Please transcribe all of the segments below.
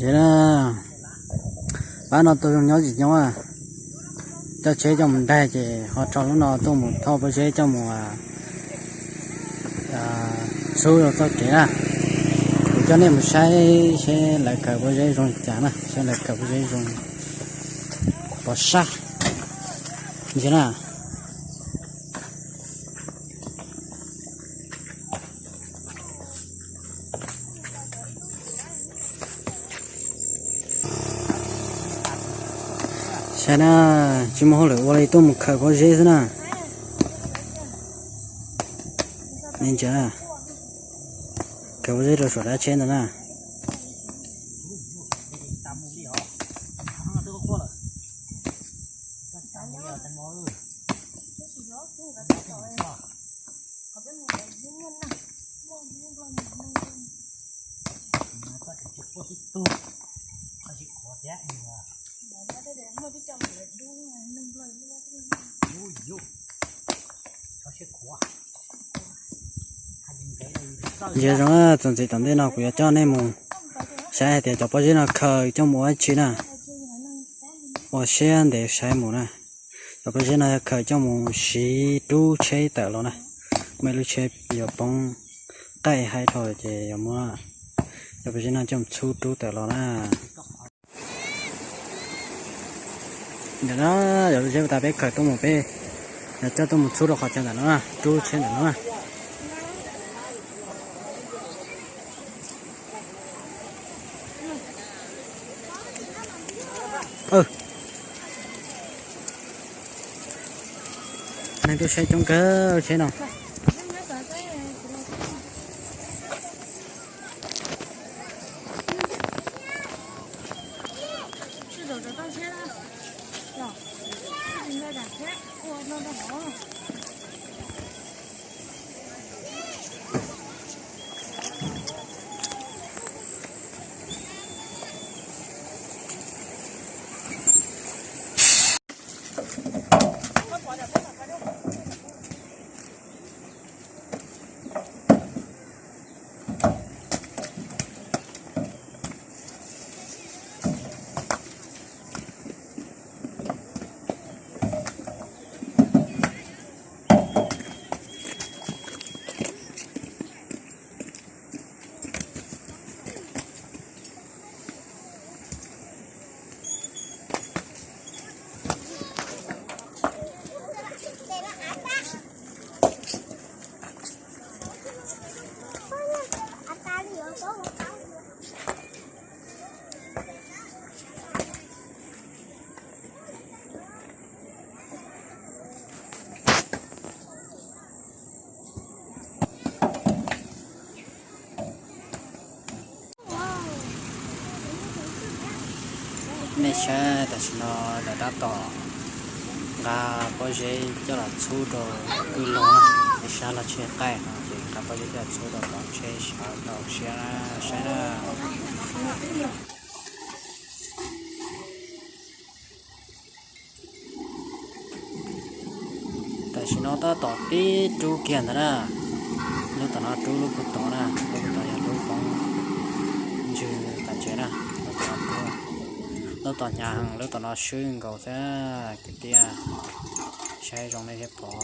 Ces na, pab no tau zoo nyob tsis nyob, coj tsheb coj mus ntaig ces ho rho lub no tuaj mus thauj pob zeb coj mus txhub rau txoj kev na. Kuv coj nej mus saib seb lawv khaws pob zeb zoo li cas na, seb lawv khaws pob zeb zoo pov sab ntsia na. Saib na, tsis muaj hauj lwm ua li, tuaj mus khaws pob zeb xwb na. Nej ntsia, khaws pob zeb rau saum dab tsheb ntawd na. Yog zoo, txuas ntxiv tom ntej no kuv yuav coj nej mus saib hais tias cov pob zeb no khaws coj mus ua dab tsi na. Ua siab ntev saib mus na. Cov pob zeb no yog khaws coj mus siv rub tsheb tawm los na. Muaj ib lub tsheb yuav poob qaij haib dhau ces yuav muab cov pob zeb no coj mus txhub rub tawm los na. Ntawm no yog lub tsheb uas peb khaws tuaj mus, peb yuav coj tuaj mus txhub rau qhov chaw ntawm no na, rub tsheb ntawm no na. Neeg tuaj saib coob kawg tsheb no. Nej saib, tam sim no lawv tab tom nqa pob zeb coj los txhub rau kwj loog na, es sab laj tsheb qaij no ces nqa pob zeb coj los txhub rau tom tsheb sawv daws saib na. Tam sim no tab tom pib rub kiag ntawd na. Lub tom no rub lub puag tod na, lub puag tod yog lub poob ntswg tas tsev na. Lub tom no rub, lub tom hnyav heev, lub tom no swb nkaus xwb kwv tij. Saib zoo nej thiaj pom.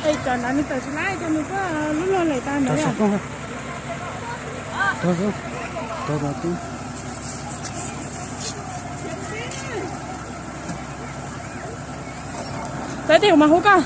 Ej, cov no nws tawm tsis laib, cov nws kuj lub log lawm tas ntawd. Tawm tim mas hu koj.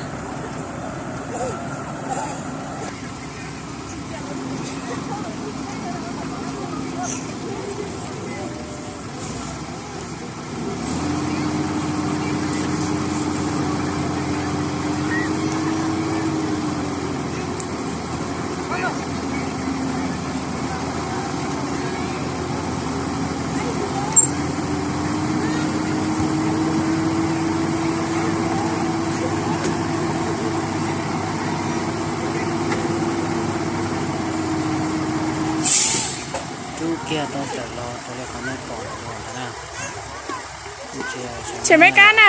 Rub kiag tau tawm los rau li qhov nej pom ntawd na. Tseem me kab na.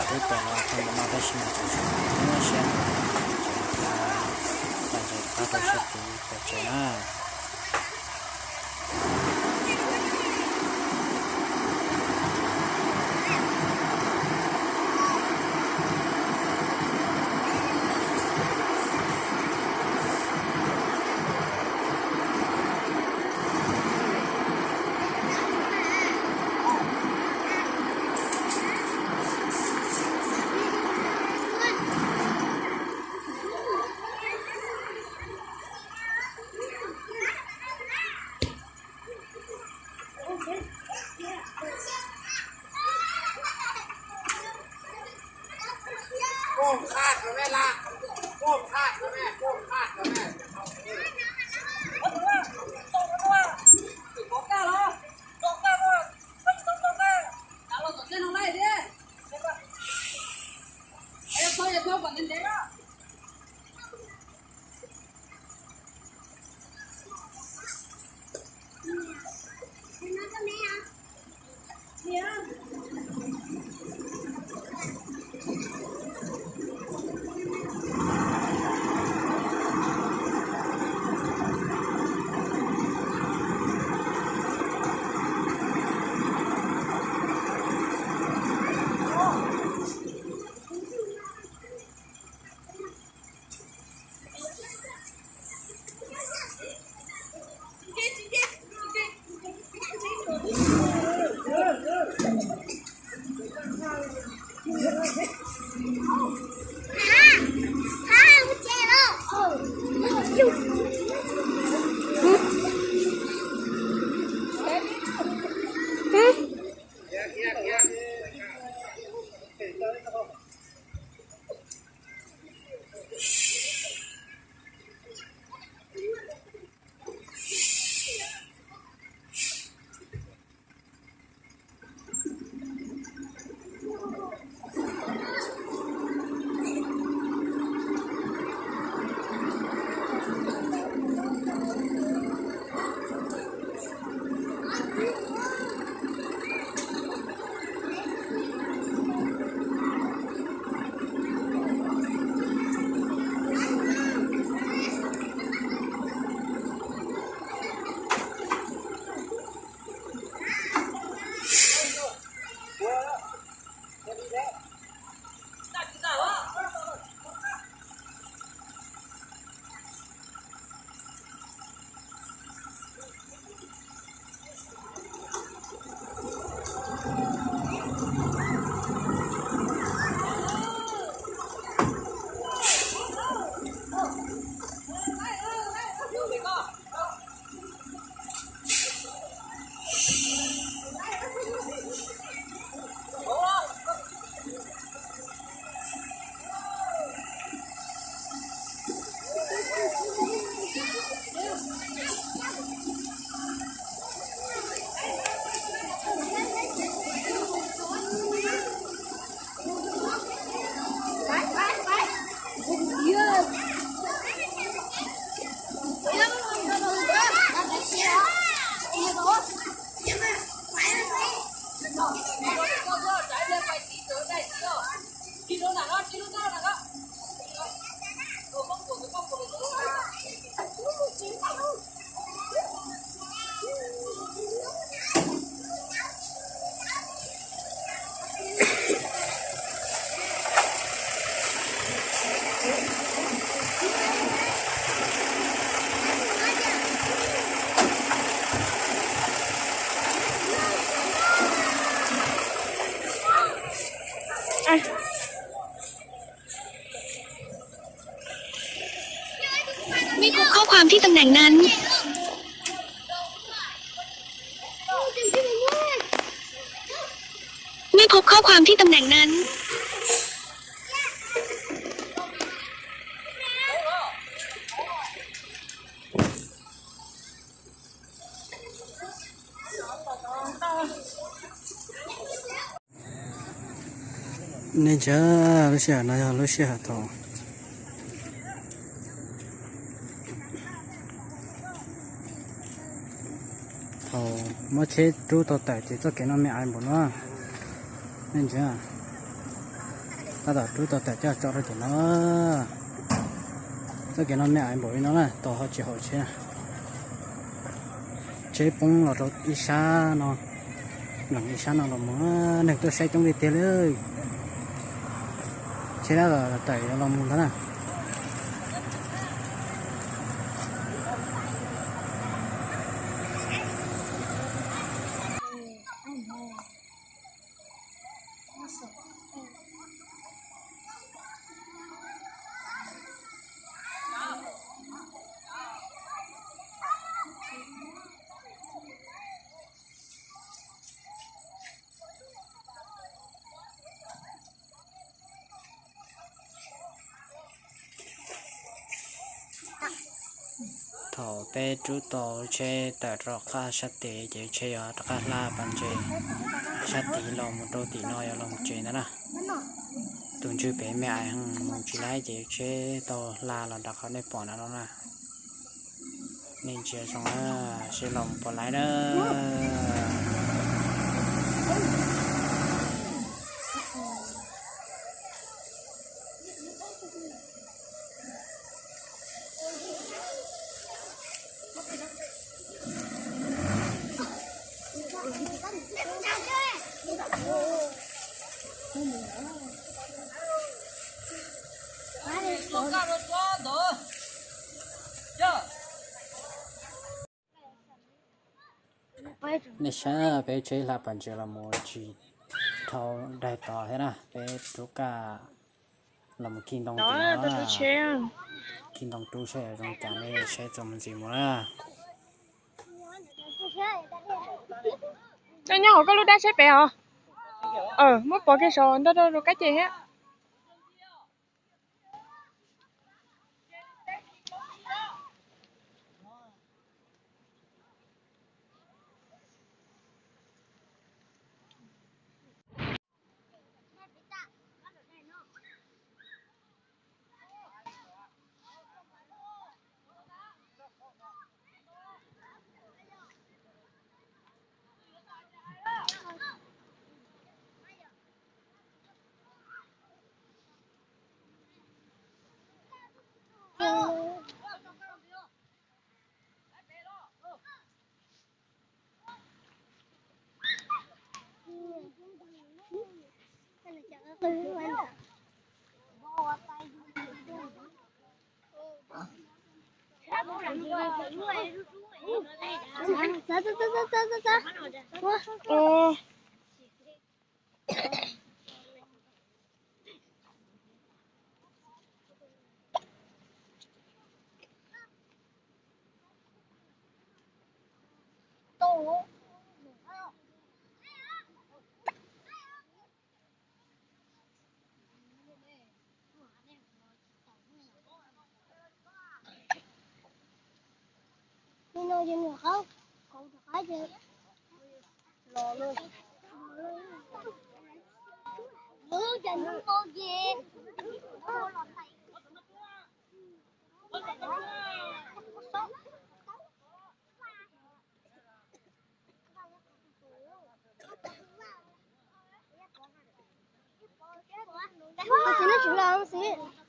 Rub tawm los tau ntawm no tab sis mas tseem siab, tseem qab rau sab tid pem tsev na. ไม่พบข้อความที่ตำแหน่งนั้น ไม่พบข้อความที่ตำแหน่งนั้น Nej ntsia, lub sij hawm no yog lub sij hawm thaum, thaum muab tsheb rub tau tawm ces txoj kev no me ais npaum no. Nej ntsia, tab tom rub tau tawm coj tso rau tim no. Txoj kev no me ais npaum li no na, tau ho tsis haum tsheb. Tsheb poob los rau ib sab no, nyob ib sab no los mus, neeg tuaj saib coob tiag tiag li. Tsheb dab los tawm los mus ntag na. Thaum peb rub tau tsheb tawm rov qab sab tid ces tsheb yuav rov qab hla pas ntses sab tid los mus rau tim no yuav los mus tsev ntag na. Tus ntswg pem me ais mus tsis laib ces tsheb tau hla los nram qhov nej pom no no na. Nej ntsia zoo na, seb los mus puas laib na. Nej saib peb tsheb hla pas ntses los mus tsis dhau daig tod thiab na, peb rub kaj los mus khi ntoo tim no, khi ntoo rub saib zoo cas nej saib txuas mus ntxiv mus na. Nyob hauv koj lub dab tsheb pem os. Muab pov kiag saum ntog rau kab ces thiab.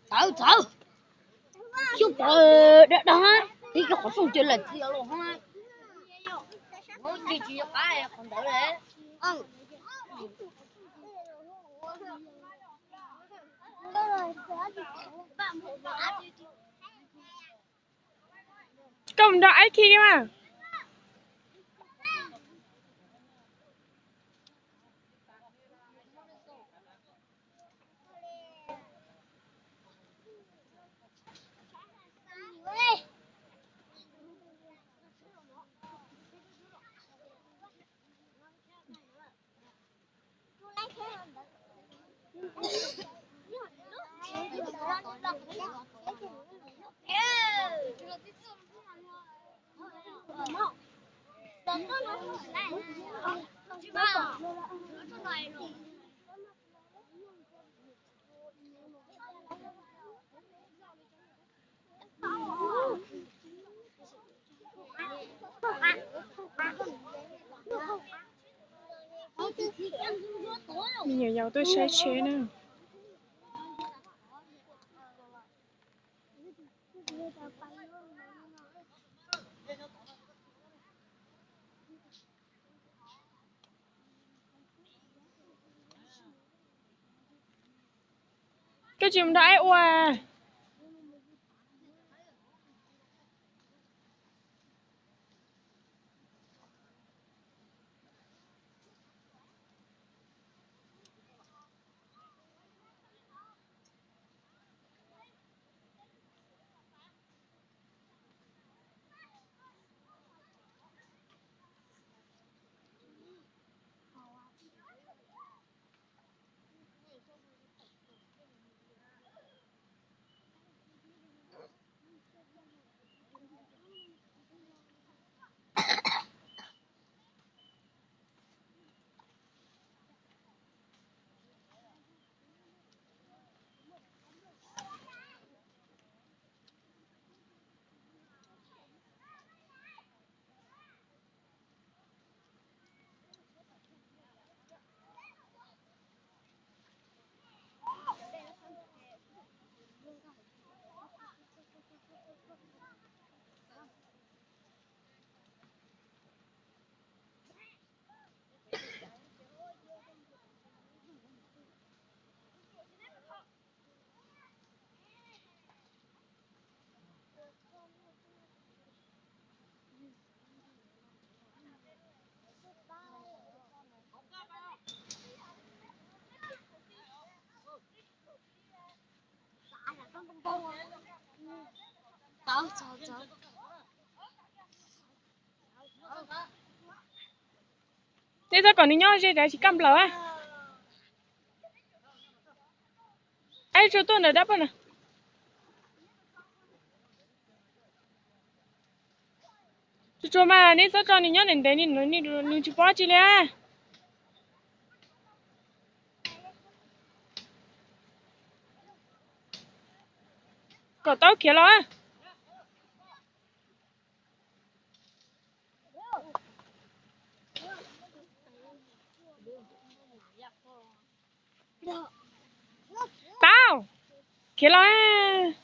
Txawv txawv, xyov pom dab dab, tib rau qhov rooj cia lawm txias los ho, tsis tsis qab qhov ntawd li. Koj mus nrog aib khi mas. Me nyuam yaus tuaj saib tsheb na. Koj tsis mus nrog Aib ua? Neb txhob kom nws nyob ze, tsis kaj nplaws. Aib, tsuag tuaj ntawm dab paj na. Tsuag tsuag mas neb txhob tso nws nyob ntev ntev, nws tsis pom dab tsi li. Kom tau khiav los. Tau, khiav los.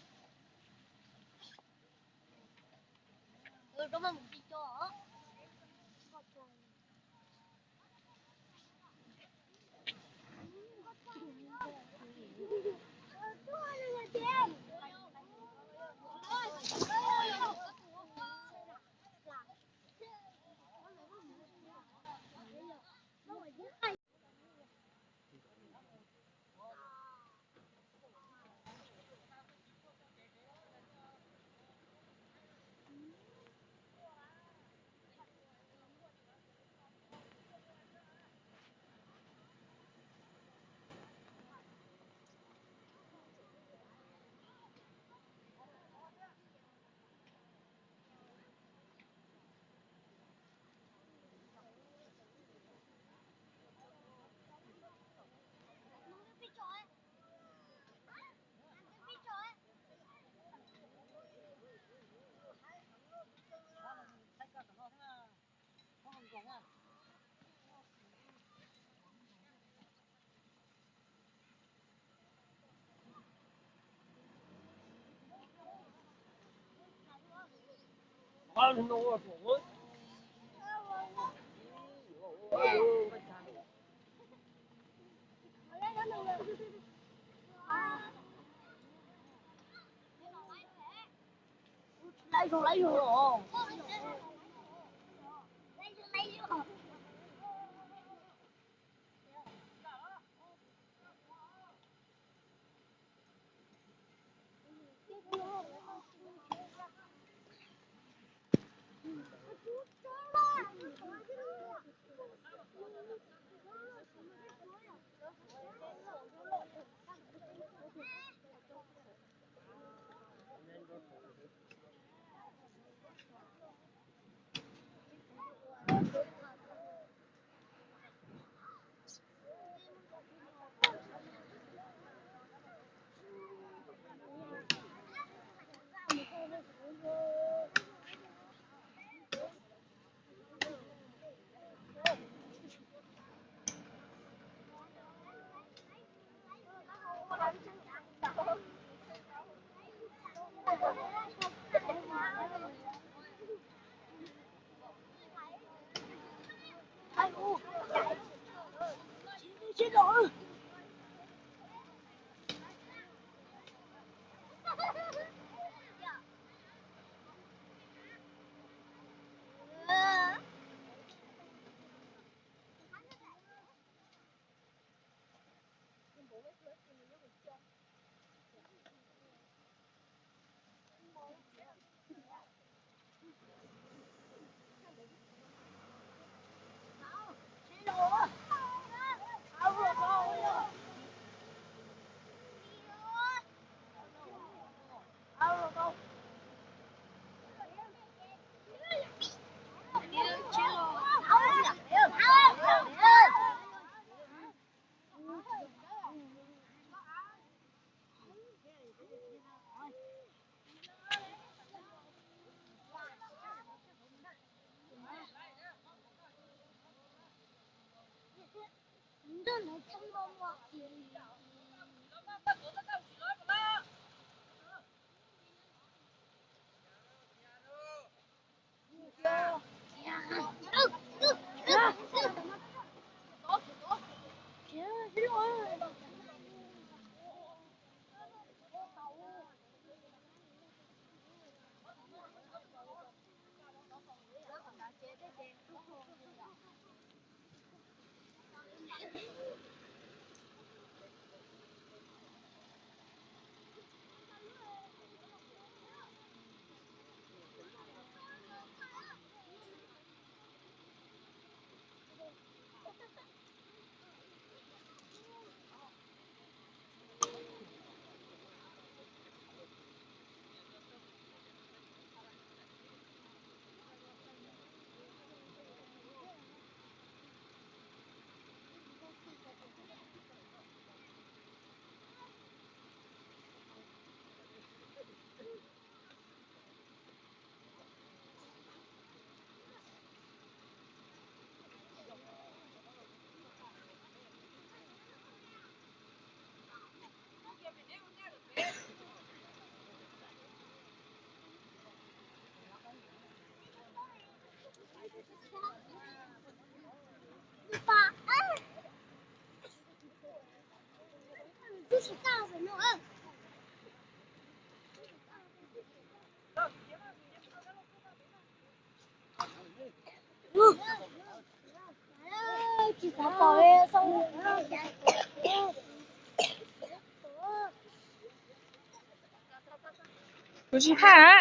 Kuv tsis haj.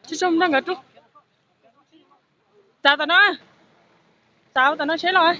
Tsis zoo nrog nkawd rub. Txav tom no. Txav tom no tsheb los.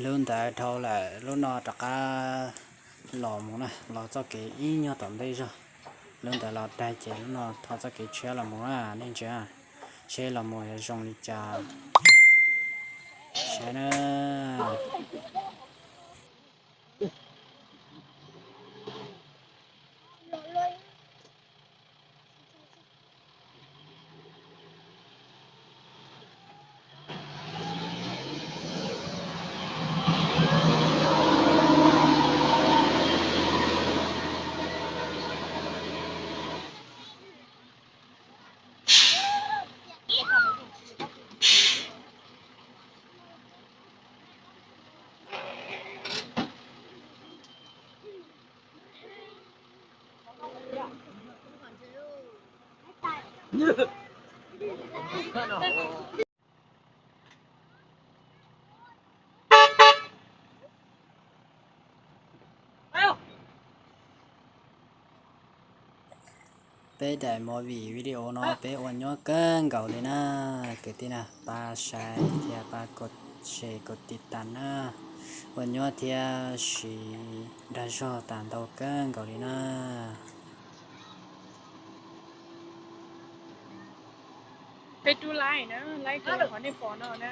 Lub ntawd dhau lawm, lub no rov qab los mus na, los txoj kev ib nyuag tom ntej zog. Lub ntawd los tag ces lub no thov txoj kev tshiab los mus na, nej ntsia. Seb los mus yuav zoo li cas. Saib na. Peb daim movie video no peb ua nyuaj kawg nkaus li na. Kwv tij na, pab saib thiab pab kov share kov tiv tas na. Ua nyuaj thiab siv dag zog tas ntau kawg nkaus li na. Peb rub laib na, laib qhov nej pom no na.